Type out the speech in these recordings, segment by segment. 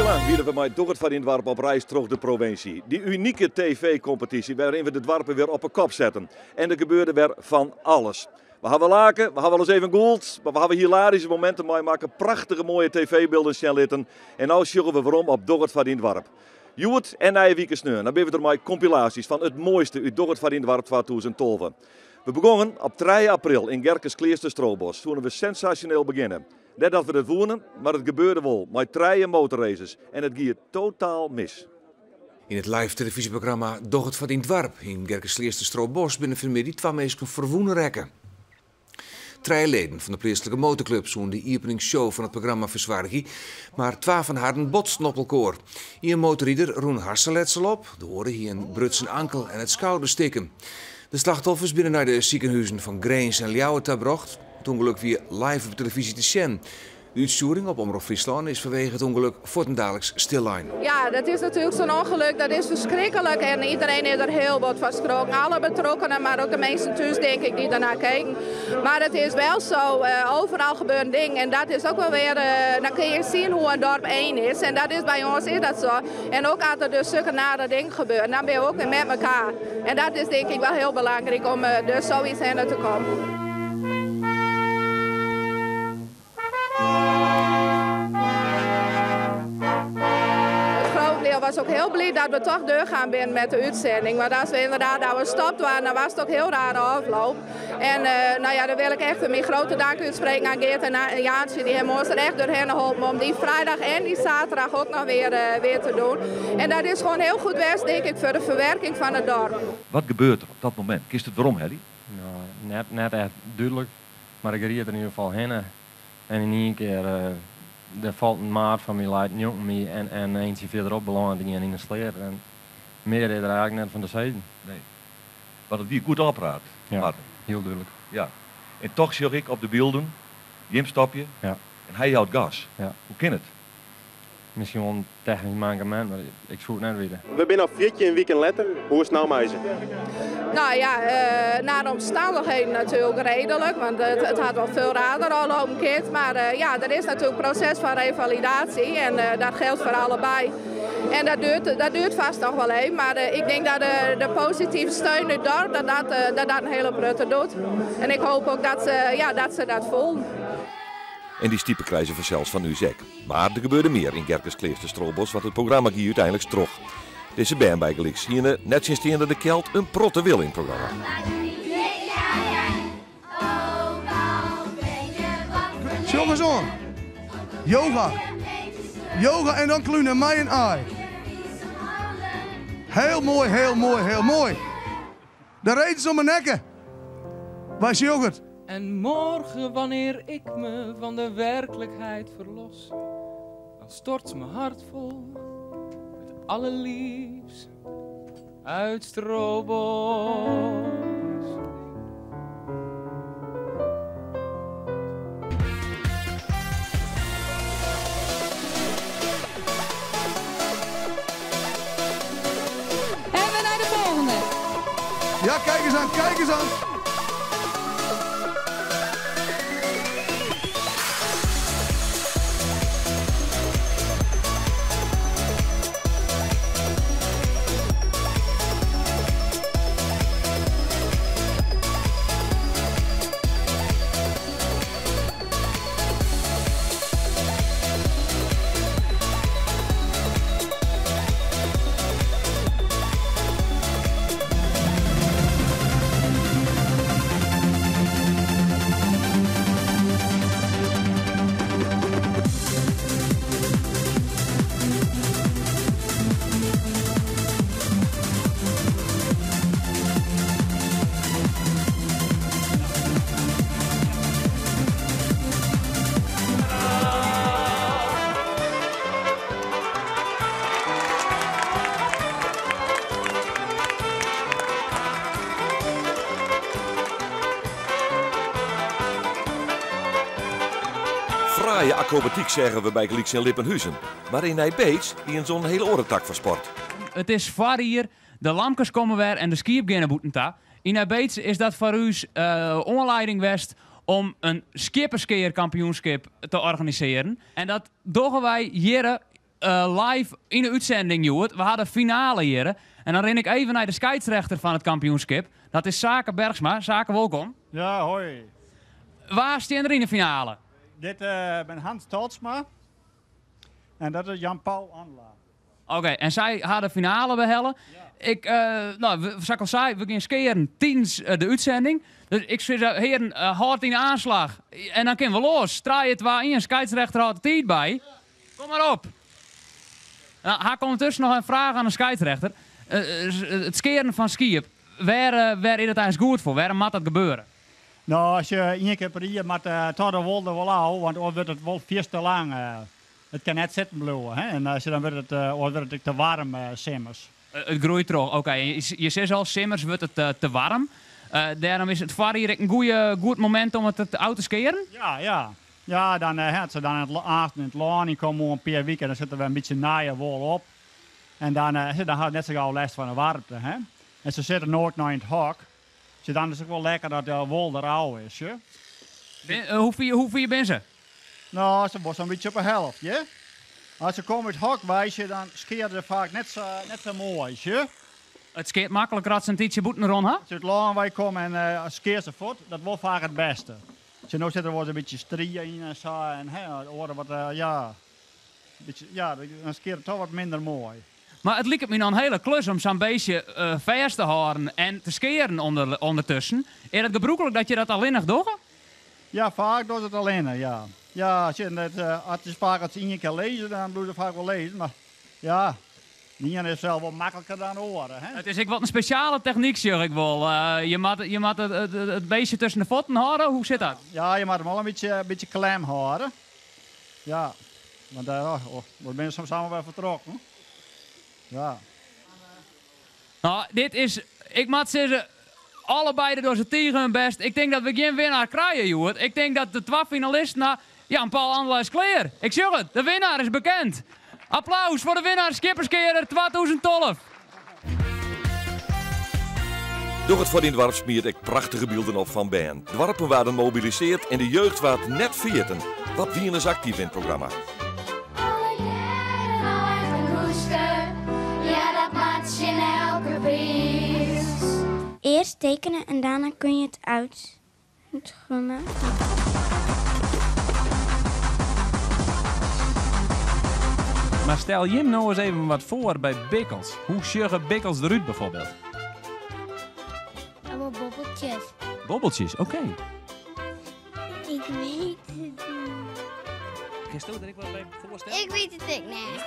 lang wiene we mei Doch it foar dyn doarp op reis troch de provinsje. Dy unike TV-kompetysje wêryn we de doarpen wer op 'e kop setten. En der gebeurde wer fan alles. We hawwe lake, we hawwe wolris even gûld, mar we hawwe hilaryske mominten meimakke, prachtige moaie TV-bylden sjen litten. En no sjogge we werom op Doch it foar dyn doarp. Hjoed en nije wike sneon, dan binne we der mei kompilaasjes fan it moaiste út Doch it foar dyn doarp 2012. We begongen op trije april yn Gerkeskleaster Strobos. Soene we sensasjoneel begjinne. Net dat we dat woene, mar it gebeurde wol mei trije motorraces en it gie totaal mis. Yn it live telefyzjeprogramma Doch it foar dyn doarp yn Gerkeskleaster Strobos binne fanmiddei twa minsken ferwûne rekke. Trije leden fan de pleatslike motorklup soene de iepeningsshow fan it programma fersoargje, mar twa fan harren botsten op elkoar. Ien motorrider rûn harsenletsel op, de oare hie in brutsen ankel en it skouder stikken. De slachtoffers binne nei de sikehûzen fan Grins en Ljouwert ta brocht. It ûngelok wie live op telefyzje te sjen. De útstjoering op Omrop Fryslân is fanwege it ûngelok fuortendaliks stillein. Ja, dat is natuerlik zo'n ongeluk, dat is verschrikkelijk en iedereen is er heel wat van schrokken. Alle betrokkenen, maar ook de mensen thuis denk ik die daarnaar kijken. Maar het is wel zo, overal gebeuren dingen en dat is ook wel weer, dan kun je zien hoe een dorp één is. En dat is bij ons is dat zo. En ook als er dus zulke nare dingen gebeuren, dan ben je ook weer met elkaar. En dat is denk ik wel heel belangrijk om dus zoiets heen te komen. Het groot was ook heel blij dat we toch doorgaan binnen met de uitzending. Want als we inderdaad dat we gestopt waren, dan was het ook heel raar afloop. En nou ja, dan wil ik echt mijn grote dank uitspreken aan Geert en Jaantje. Die hebben ons er echt doorheen geholpen om die vrijdag en die zaterdag ook nog weer te doen. En dat is gewoon heel goed geweest, denk ik, voor de verwerking van het dorp. Wat gebeurt er op dat moment? Kinst it weromhelje? Nou, net echt dúdlik, mar ik ried der yn ieder gefal hinne. En yn ien kear, der falt in maat fan my leit njonken my en eintsje fierderop belânet ien yn 'e sleat. En mear is der eigentlik net fan te sizzen. Nee, want it wie goed ôfpraat, Ja, Marten. hiel dúdlik. Ja. En toch sjoch ik op de bylden, jim stopje Ja. en hy jout gas. Ja. Hoe kin it? Miskien wol in technysk mankemint, mar ik soe it net witte. We binne al 14 wiken letter. Hoe is it no mei se? Nou ja, naar de omstandigheden natuurlijk redelijk, want het had wel veel raarder aflopen kind. Maar ja, er is natuurlijk een proces van revalidatie en dat geldt voor allebei. En dat duurt vast nog wel even, maar ik denk dat de positieve steun in het dorp, dat dat een hele prutte doet. En ik hoop ook dat ze dat voelen. En dy stipe krije se fansels fan ús ek. Mar der gebeurde mear yn Gerkeskleaster Strobos, want it programma gie úteinlik troch. Dizze bern bygelyks hiene, nettsjinsteande de kjeld, in protte wille yn it programma. Sjoch ris oan. Yoga. Yoga en dan klune mei in aai. Heel moai, heel moai, heel moai. De redens om 'e nekke. Wy sjogge it. En morgen wanneer ik me van de werkelijkheid verlos, dan stort mijn hart vol met alle liefs uit Strobos. En we naar de volgende. Ja, kijk eens aan, kijk eens aan. Fraaie akrobatyk seagen we bygelyks yn Lippenhuzen. Mar yn Nij Beets dienen se oan in hiele oare tak fan sport. It is foarjier, de lamkes komme wer en de skiep geane bûten ta. Yn Nij Beets is dat foar ús oanlieding west om in skieppeskearkampioenskip te organisearjen. En dat dogge wy hjirre live yn de útsending hjoed. We ha de finale hjir. En dan rin ik even nei de skeidsrechter fan it kampioenskip. Dat is Sake Bergsma. Sake, wolkom. Ja, hoi. Wa stean der yn de finale? Dit ben Hans Tolsma en dat is Jan Paul Andela. Oké, en sy ha de finale behelle. Ik, no, sa't ik al sei, we gean skearen tidens de útsending. Dus ik sis, hearen, hâld yn de aanslag. En dan kinne we los. Trije, twa, ien, skeidsrechter hâldt de tiid by. Kom mar op. No, ha ik ûndertusken noch in fraach oan de skeidsrechter. It skearen fan skiep, wêr, wêr is dat eins goed foar? Wêrom moat dat gebeure? No, as je ien kear per jier moat toch de wol der wol ôf, want oars wurdt it wol fierste lang. It kin net sitten bliuwe, hè? En as je dan wurdt it, oars wurdt it ek te waarm simmers. It groeit troch, oké. Je sizze al, simmers wurdt it te waarm. Dêrom is it foarjier ek in goeie, goed momint om it ôf te skearen? Ja, ja. Ja, dan, hè, as se dan in it aanst yn it lân yn komme oer in pear wiken, dan sit der wer in bytsje nije wol op. En dan, dan ha se net sa gau lêst fan de waarmte, hè. En se sitte noait nei yn it hok. Sjoch, dan is it ek wol lekker dat de wol der ôf is, sjoch. Hoe fier, hoe fier binne se? No, se wol sa'n bytsje op de helft, ja. As se komme út hok wei, sjoch, dan skeare se faak net sa, net sa moai, sjoch. It skeart makliker as se in tydsje bûten rûn ha? As se út lân wei komme en uh, skear se fuort, dat wol faak it bêste. Sjoch, no sit der wolris in bytsje strie yn en sa en hè, oare wat, uh, ja, bytsje, ja, dan skeart it toch wat minder moai. Mar it liket my noch in hiele klus om sa'n beestje fêst te hâlden en te skearen ûndertusken. Is dat gebrûklik dat je dat allinnich dogge? Ja, faak dogge se it allinne, ja. Ja, sjoch, it is faak as se ien kear lizze, dan bliuwe se faak wol lizzen. Mar ja, de iene is sels wol makliker dan de oare. Hè? It is ek wat in spesjale technyk, sjoch ik wol. Je moatte je moatte it beestje tusken de fuotten hâlde, hoe sit dat? Ja, je moatte him wol in bytsje klem hâlde. Ja, want oh, we binne soms samar wer fertrokken. Ja. No, dit is, ik moat sizze, allebeide dogge se tige hun bêst. Ik tink dat we gjin winnaar krije hjoed. Ik tink dat de twa finalisten ha. Jan Paul Andela is klear. Ik sjoch it, de winnaar is bekend. Applaus foar de winnaar Skieppeskearer 2012. Doch it foar dyn doarp smiet ek prachtige bylden op fan bern. Doarpen waarden mobiliseard en de jeugd waard net ferjitten. Wat wiene se aktyf yn it programma? Eerst tekenen en daarna kun je het uit het Mar stel jim no ris even wat foar by bikkels. Hoe sjogge bikkels derút bijvoorbeeld? Allemaal bobbeltjes. Bobbeltjes, oké. Ik weet het niet. Kinsto der ek wat by foarstelle? Ik weet het ek net.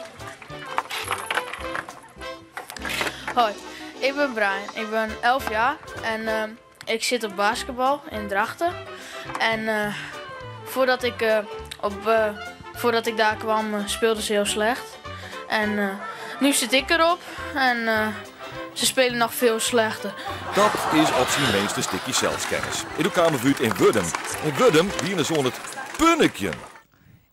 Hoi, ik ben Brian. Ik ben 11 jaar en ik sit op basketbal yn Drachten. En uh, voordat, ik, uh, op, uh, voordat ik daar kwam, speelden ze heel slecht. En nu zit ik erop en ze spelen nog veel slechter. Dat is op syn minst in stikje selskennis. En doe kamen we út yn Wurdum. Yn Wurdum wiene se oan it punnikjen.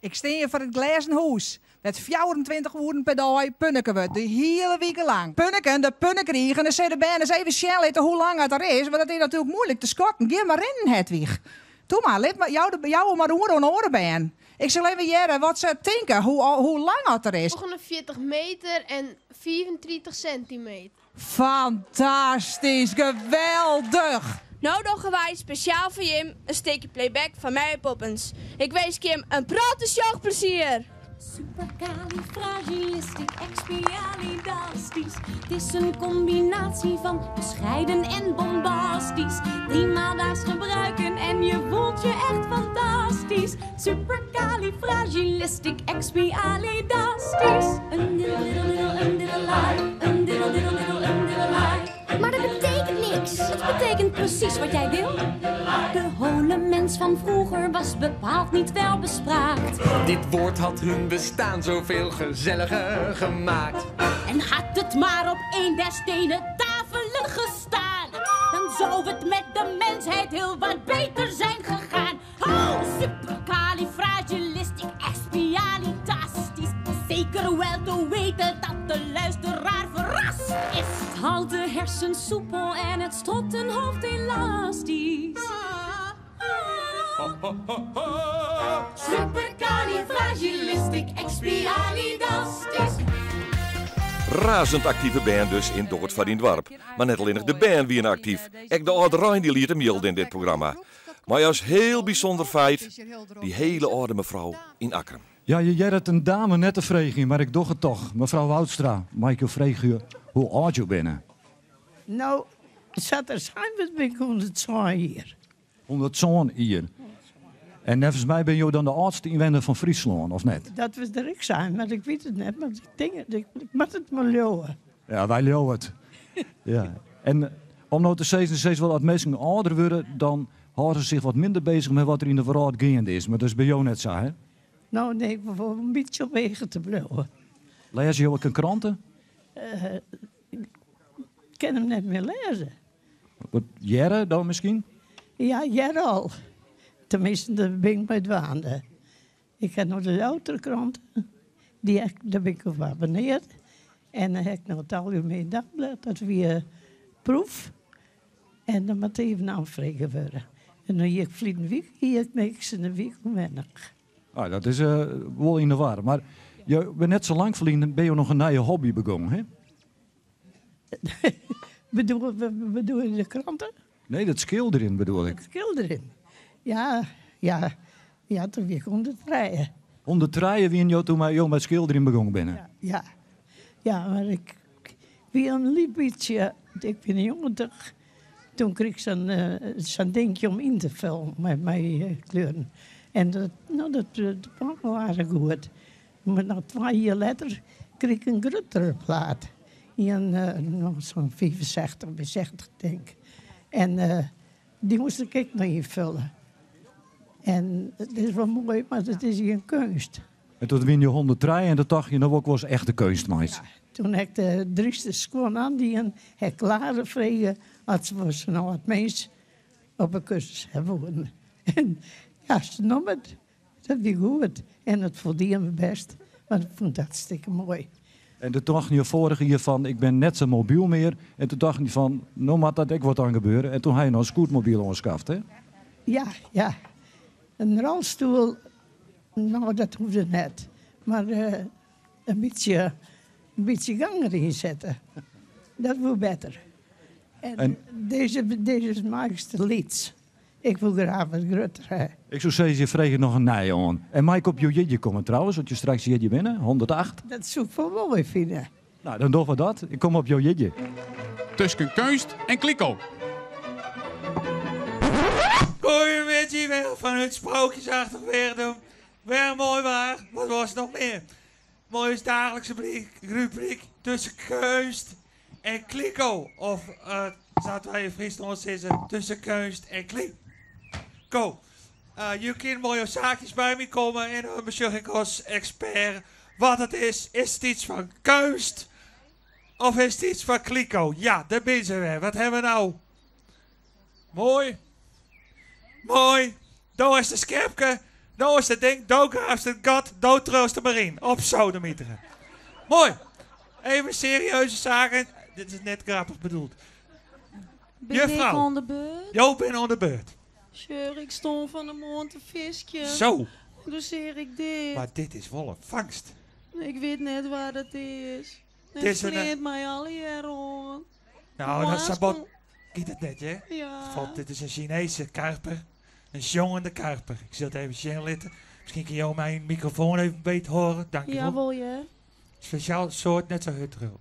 Ik stean hjir foar it glêzen hûs, wêr't 24 oeren per dei punnike wurdt, de hiele wike lang. Punniken, de punnikrigen, dan sille de bern ris even sjen litte hoe lang it der is, want dat is natuerlik moeilik te skatten. Gean mar rinnen, Hedwig. Toe mar, lit mar, jou, de, jou mar oer oan oare bern. Ik sil even hearre wat se tinke, hoe, hoe lang it der is. 49 meter en 35 sentimeter. Fantastysk, geweldich! No dogge wy spesjaal foar jim in stikje playback fan Mary Poppins. Ik winsk jim in protte sjochplezier! Supercalifragilisticexpialidasties. Het is een combinatie van bescheiden en bombastisch. Driemaal daags gebruiken en je voelt je echt fantastisch. Supercalifragilisticexpialidastisch. Een diddle diddle diddle een diddle Een diddle diddle diddle een diddle Maar dat betekent niks. Het betekent precies wat jij wil. De hole mens van vroeger was bepaald niet welbespraakt. Dit woord had hun bestaan zoveel gezelliger gemaakt. En had het maar op een der stenen tafelen gestaan, dan zou het met de mensheid heel wat beter zijn gegaan. Oh, supercalifragilisticexpialitastisch. Zeker wel te weten dat de luisteraar verrast is. Het houdt de hersens soepel en het strot een hoofd elastisch. Supercalifragilisticexpialidastisch. Razend aktive bern dus yn Doch it foar dyn doarp. Mar net allinnich de bern wiene aktyf, ek de âlderein dy liet him jilde yn dit programma. Mei as hiel bysûnder feit dy hele âlde mefrou yn Akkrum. Ja, je hearre it in dame net te freegjen, mar ik doch it toch. Mefrou Woudstra, mei ik jo freegje hoe âld jo binne? No, sa't der sein wurdt bin ik 107 jier. 107 jier. En neffens my binne jo dan de âldste ynwenner fan Fryslân, of net? Dat wurdt der ek sein, mar ik wit it net. Mar ik tink it, ik moat it mar leauwe. Ja, wy leauwe it. Ja. En om no te sizzen, sizze wol, as minsken âlder wurde, dan hâlde se sich wat minder bezich mei wat der yn de wrâld geande is. Mar dat is by jo net sa, hè? No, nee, ik wol in bytsje op hichte te bliuwen. Lêze jo ek in krante? Ik kin him net mear lêze. Wat hearre dan miskien? Ja, hearre al. Teminsten, dêr bin ik mei dwaande. Ik ha no de Ljouwerter krante, dy ha ik, dêr bin ik op abonneard. En dan ha ik noch it Algemeen Dagblad, dat wie proef. En dan moat even oanfrege wurde. En dan hie ik ferline wike hie ik niks en de wike allinnich. Ah, dat is wol yn de war. Mar jo binne net sa lang ferlyn binne jo noch in nije hobby begûn, hè? Bedoel, bedoel je de kranten? Nee, dat skilderjen bedoel ik. Dat skilderjen. Ja, ja, ja, toen wie ik 103. 103 wiene jo toen jo mei skilderjen begûn binne? Ja, ja. Ja, mar ik wie in lyts bytsje, ik wie 90, toen krige ik sa'n sa'n dinkje om yn te fullen mei, mei kleuren. En dat, no, dat, dat kwam wol aardich goed. Mar noch twa jier letter krige ik in gruttere plaat. Ien noch sa'n 65 by 60 tink. En dy moast ik ek noch ynfulle. En it is wol moai, mar it is gjin keunst. En toen wiene jo 103 en toen tocht je, no wol ik wolris echte keunst meitsje. Ja, toen ha ik de dryste skuon oandien, ha ik Laren frege oft se wol sa'n âld mins op 'e kursus ha woenen. En ja, se nommen it. Dat wie goed en it foldie my bêst, want ik fûn it hartstikke moai. En toen tochten jo foarich jier fan ik bin net sa mobyl mear en toen tochten je fan no moat dat ek wat oan gebeure en toen ha je noch in scootmobyl oanskaft hè? Ja, ja. In rolstoel, no dat hoegde net. Mar in bytsje, in bytsje gang deryn sette, dat woe better. En dizze, dizze is my te lyts. Ik woe graach wat grutter ha. Ik soe sizze, je freegje noch in nije oan. En mei ik op jo jierdei komme trouwens, want jo straks jierdei binne, 108? Dat soe ik wol moai fine. Nou, dan dogge we dat. Ik kom op jo jierdei. Tusken keunst en kliko. Goeiemiddei wer fanút sprookjesachtich Wirdum. Wer moai waar, wat wolst noch mear? Mei ús daaglikse rubryk Tussen keunst en kliko. Of sa't wy yn Fryslân sizze, tussen keunst en kliko. Jo kinne mei jo saakjes by my komme en dan besjoch ik as ekspert wat it is. Is it iets fan keunst of is it iets fan kliko? Ja, dêr binne se wer. Wat hawwe we no? Moai. Moai. Do hast de skerpke, do hast it ding, do graafst it gat, do triuwst der mar yn. Opsodemitere. Moai. Even serieuze saken. Dit is net grappich bedoeld. Bin ik Juffrou, oan de beurt? Jo binne oan de beurt. Sjoch, ik stond fan 'e moarn te fiskjen. Zo. Doe seach ik dit. Mar dit is wol in fangst. Ik wit net wat it is. It It is in, fleant my allegear oan. Nou, dat Moarns sa bot kom- giet it net, hè? Ja. Valt, dit is in Chinese karper. In sjongende karper. Ik sil it even sjen litte. Miskien kinne jo myn mikrofoan even beet hâlde. Dank je Ja, wol. wol je. Spesjaal soart, net sa hurd triuwe.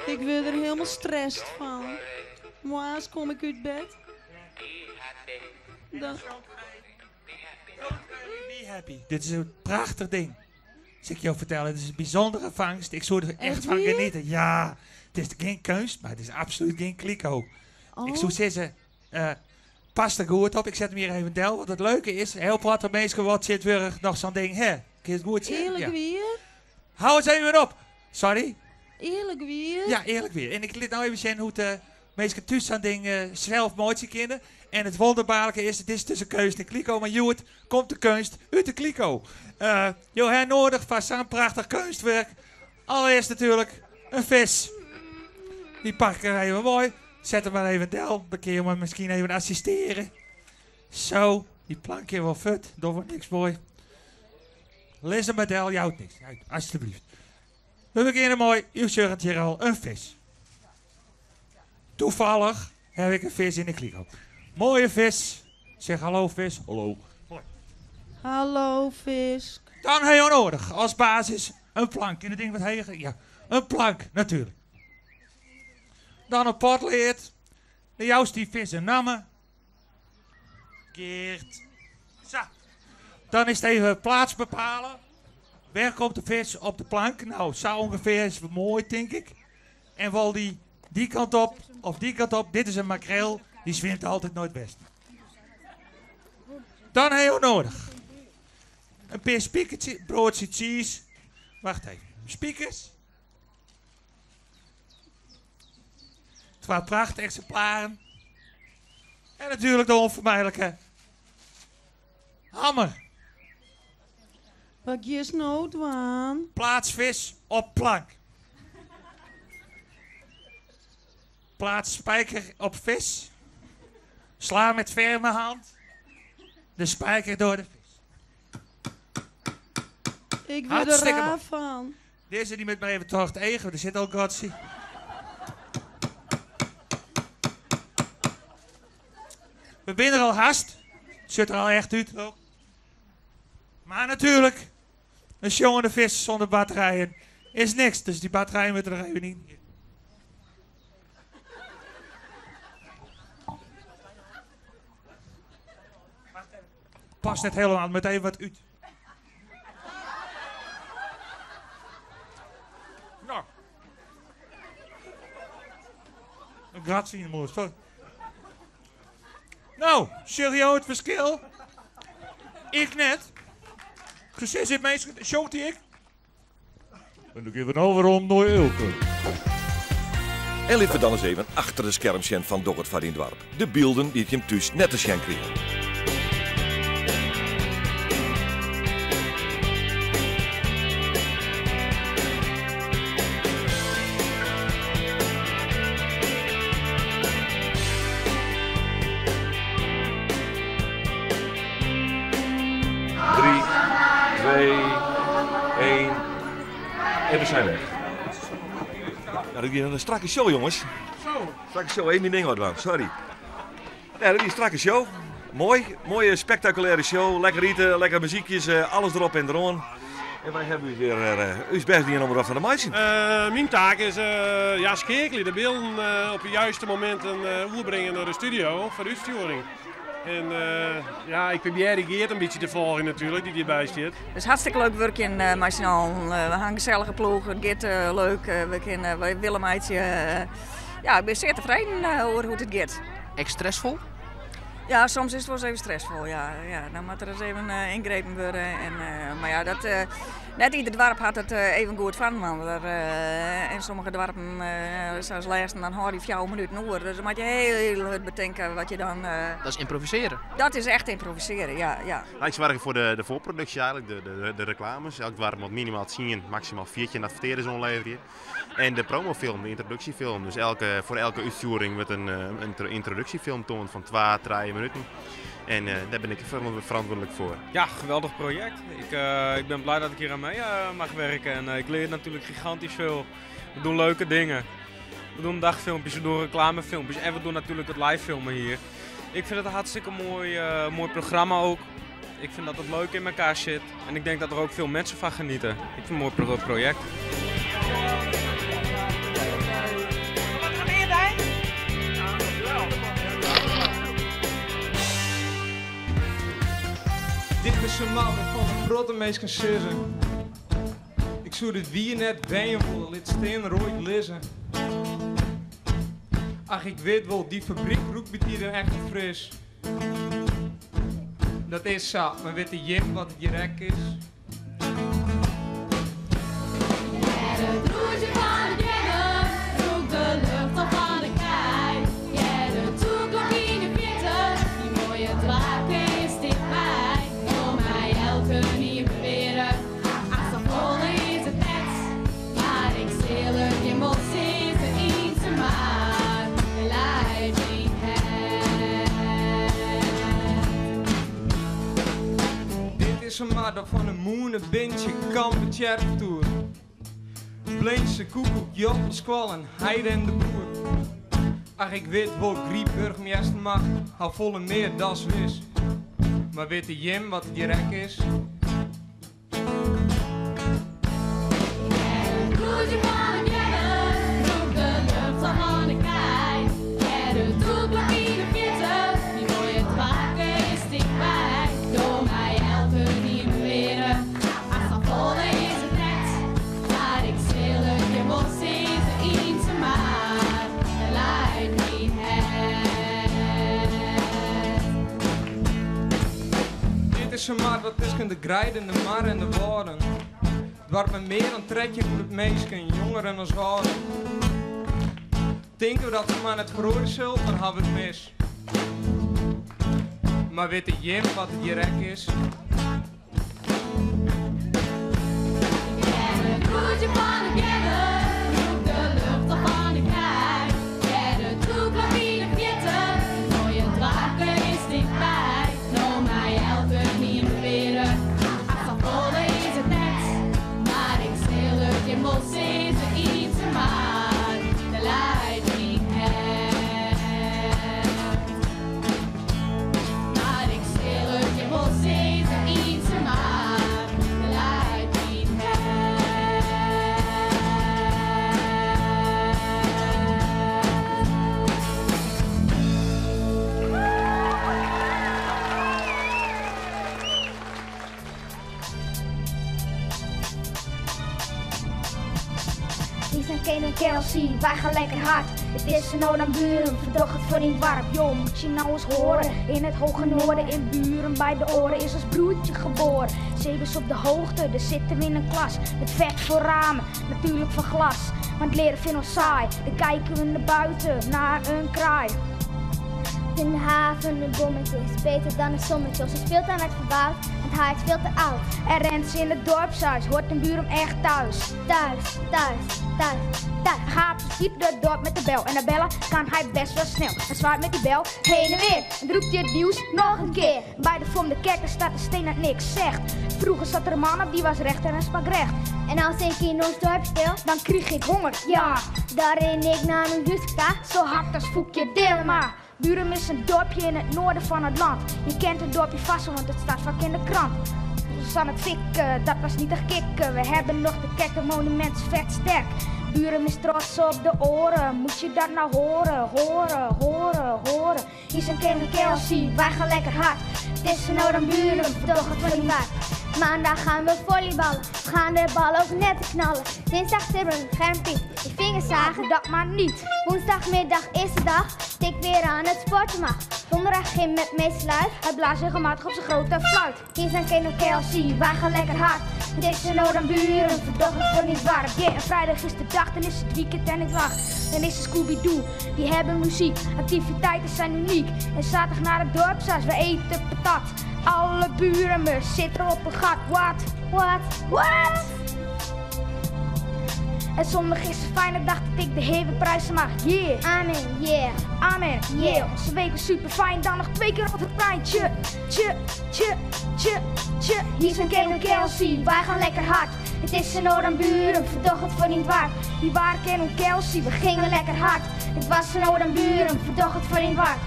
Ik wurd der hielendal strest fan. Moarns kom ik út bed. Dan. Be happy. Dit is in prachtich ding. Sil ik jo fertelle, it is in bysûndere fangst. Ik soe der echt Echt fan wier? geniete. Ja, it is gjin keunst, mar it is absolút gjin kliko. Ik soe Oh. sizze, pas der goed op. Ik set him hjir even del, want it leuke is, hiel protte minsken wolle tsjintwurdich noch sa'n ding ha. Kinst it goed sjen? Earlik Ja. wier? Hou ris even op. Sorry? Earlik wier? Ja, earlik wier. En ik lit no even sjen hoe't de minsken thús sa'n ding sels meitsje kinne. En it wûnderbaarlike is, it is tusken keunst en kliko, mar hjoed komt de keunst út de kliko. Jo ha noadich foar sa'n prachtich keunstwurk allerearst natuerlik in fis. Dy pak ik er even mei. Set him mar even del, dan kinne jo my miskien even assistearje. Zo, dy plank kin wol fuort, docht wol niks moai. Lis him mar del, jout niks. Alsjeblieft. We begjinne mei, jo sjogge it hjir al, in vis. Toevallig heb ik een vis in de kliko. Mooie vis. Zeg hallo vis. Hallo. Mooi. Hallo fisk. Dan heb je nodig als basis een plank. In het ding wat heger? Ja, een plank natuurlijk. Dan een potleerd. De jouwst die vis een namme. Geert. Zo. Dan is het even plaats bepalen. Waar komt de vis op de plank? Nou, zo ongeveer is mooi, denk ik. En wil die die kant op of die kant op. Dit is een makreel, die zwemt altijd noordwest. Dan heb je nodig een paar spiekertje, broodje cheese. Wacht even. Spiekers. Twee prachtexemplaren. En natuurlijk de onvermijdelijke hammer. Wat is nou dwaan? Plaats vis op plank. Plaats spijker op vis. Sla met ferme hand de spijker door de vis. Ik word er raar van. Deze die met maar even tocht eigen, er zit al gotsie. We zijn er al haast. Zit er al echt uit ook. Maar natuurlijk, een jongende vis zonder batterijen is niks. Dus die batterijen moeten er even in. Past net helemaal, met even wat uit. Nou. Een gratie in de moer, sorry. Nou, serieus het verschil? Ik net. Precies in mijn showt ik. En dan geven we nou weer om naar Ilke. En liever dan eens even achter de schermschen van Dog het van in Dwarp. De beelden die het hem thuis net te zien kregen. En we zijn weg. Nou, dat is een strakke show, jongens. Zo. Strakke show, één ding wat aan, sorry. Ja, dat is een strakke show. Mooi, mooie spectaculaire show. Lekker eten, lekker muziekjes, alles erop en eraan. En wij hebben weer uw best niet om eraf van de meisje. Mijn taak is ja, schakelen, de beelden op de juiste momenten oerbrengen naar de studio voor de uitsturing. En ja, ik probeer die Geert een beetje te volgen natuurlijk, die hierbij zit. Het is hartstikke leuk werk in Marcinal. We hebben een gezellige ploeg, het gaat leuk. We kunnen Willem uitje. Ja, ik ben zeer tevreden over hoe het gaat. Echt stressvol? Ja, soms is het wel eens even stressvol. Ja. Ja, dan moet er eens even ingrepen worden. En, maar ja, dat, net ieder dorp had het even goed van. Man. En sommige dorpen, zoals Leesten, dan hoor je 4 minuten oor. Dus dan moet je heel hard bedenken wat je dan... Dat is improviseren? Dat is echt improviseren, ja. Ja. Nou, ik zorg voor de voorproductie eigenlijk, de reclames. Elk dorp moet minimaal 10, maximaal 14 adverteerders onleveren. En de promofilm, de introductiefilm. Dus voor elke uitvoering wordt een introductiefilm toont van 2, 3 minuten. En daar ben ik verantwoordelijk voor. Ja, geweldig project. Ik ben blij dat ik hier aan mee mag werken. En ik leer natuurlijk gigantisch veel. We doen leuke dingen. We doen dagfilmpjes, we doen reclamefilmpjes en we doen natuurlijk het live filmen hier. Ik vind het een hartstikke mooi programma ook. Ik vind dat het leuk in elkaar zit. En ik denk dat er ook veel mensen van genieten. Ik vind het een mooi project. Dit is een man van de grote meest kan sissen. Ik zoek het wie net ben voor lid steen rooid lissen. Ach, ik weet wel, die fabriek roept met hier een echt fris. Dat is zo, maar weet de Jim wat het direct is? Het roertje van de jemmen, roept de lucht al van de kei. Ja, de toeklok in de verte, die mooie draak is dichtbij. Voor mij elke nieuwe beweren, ach, zo vol is het net. Maar ik zal het je mot zitten in zijn maar, de leiding het. Dit is in mar dat fan de mûne, Bintsje, Kamp, Tsjerketoer. Blinse, koekoek, Joppe, skoallen, Heide en de boer. Ach, ik wit wol, Gryp, Burgum, Eastermar, ha folle mear, dat is wis. Mar witte jim wat it hjir ek is? Dit is in mar dat tusken de greiden, de mar en de wâlden. Doarp mei mear dan 1300 minsken, jongeren as âlden. Tinke we dat de mar net feroarje sil, dan hawwe we it mis. Mar witte jim wat it hjir ek is? Hier zijn Kane en Kelsey, wij gaan lekker hard. Het is een ode aan Burum, verdoch het voor in het dorp. Joh, moet je nou eens horen. In het hoge noorden, in Burum, bij de oren is ons broertje geboren. Zeep op de hoogte, daar zitten we in een klas. Met vet voor ramen, natuurlijk van glas. Want leren vinden we saai, dan kijken we naar buiten, naar een kraai. In de haven een bommetje is beter dan een sommetje. Ze speelt aan werd verbouwd, want hij is veel te oud. En rent ze in het dorpshuis, hoort een buur hem echt thuis. Thuis, thuis, thuis, thuis. Gaat ziet het dorp met de bel en de bellen kan hij best wel snel. Hij zwaait met die bel heen en weer en roept hij het nieuws nog een keer. Bij de vorm de kerk staat de steen dat niks zegt. Vroeger zat er een man op, die was rechter en sprak recht. En als ik in ons dorp speel, dan kreeg ik honger, ja. Daarin ik naar mijn huska, zo hard als Foekje Dillema. Burum is een dorpje in het noorden van het land. Je kent het dorpje vast wel, want het staat vaak in de krant. Ze aan het fikken, dat was niet te kicken. We hebben nog de kerk, het monument is vet sterk. Burum is trots op de oren, moet je dat nou horen, horen, horen, horen. Hier zijn Ken en Kelsey, wij gaan lekker hard. Het is een ode aan Burum, verdoch het voor niet waar. Maandag gaan we volleyballen, we gaan de bal ook net te knallen. Dinsdag tibberen, Germpie, je vingers zagen, dat maar niet. Woensdagmiddag is de dag, tik weer aan het sporten mag. Donderdag gym met meester Luit, hij blaast regelmatig op zijn grote fluit. Hier zijn Ken en Kelsey, wij gaan lekker hard. Het is een ode aan Burum, verdoch het voor niet waar. Yeah, en vrijdag is de dag, dan is het weekend en ik lach. Dan is het Scooby-Doo, die hebben muziek. Activiteiten zijn uniek. En zaterdag naar het dorpshuis, we eten patat. Alle buren me zitten op een gat. What? What? What? En zondag is een fijne dag dat ik de Heer weer prijzen mag. Yeah. Amen, yeah. Amen, yeah. Onze week is super fijn, dan nog 2 keer op het plein. Tje, tje, tje, tje, tje. Hier zijn Ken en Kelsey, wij gaan lekker hard. Het is een ode aan Burum, verdoch het voor niet waar. Die waren Ken en Kelsey, we gingen lekker hard. Het was een ode aan Burum, verdoch het voor niet waar.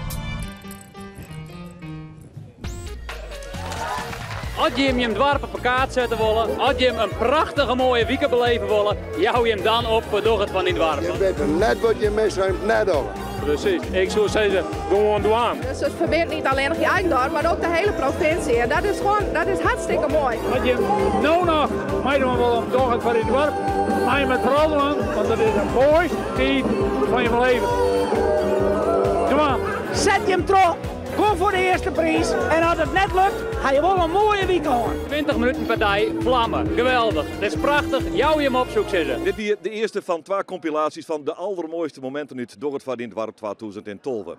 Als je hem je dwarp op kaart zetten willen, als je hem een prachtige mooie week beleven willen, jou je hem dan op voor door het van die dwarp. Je weet net wat je mist, net al. Precies, ik zou zeggen, gewoon doen. Dus het verbindt niet alleen nog je eigen dorp, maar ook de hele provincie. En dat is gewoon, dat is hartstikke mooi. Als je nou nog meedoen wil om door het van die dwarp, ga je met vooral doen, want dat is een mooi tijd van je leven. Kom aan. Zet je hem terug. Kom voor de eerste prijs en als het net lukt, ga je wel een mooie week horen. 20 minuten per dag, vlammen. Geweldig. Dat is prachtig. Jou je hem op zoek zitten. Dit hier de eerste van 2 compilaties van de allermooiste momenten uit door het van in het dorp 2012.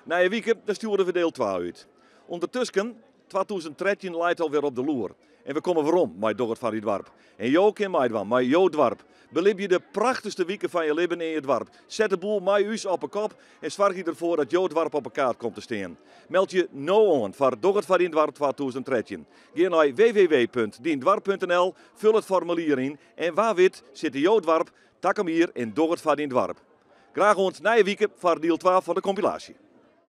Na je weekend, dan sturen we deel 2 uit. Ondertussen, 2013 leidt alweer op de loer. En we komme werom mei Doch it foar dyn doarp. En jo kin meidwaan mei jo doarp. Belibje de prachtichste wike fan je libben yn je doarp. Set de boel mei ús op 'e kop en soargje derfoar dat jo doarp op 'e kaart komt te stean. Meld je no oan foar Doch it foar dyn doarp 2013. Gean nei www.dyndoarp.nl, ful it formulier yn en wa wit sit jo doarp takom jier yn Doch it foar dyn doarp. Graach oant nije wike foar diel 2 fan de kompilaasje.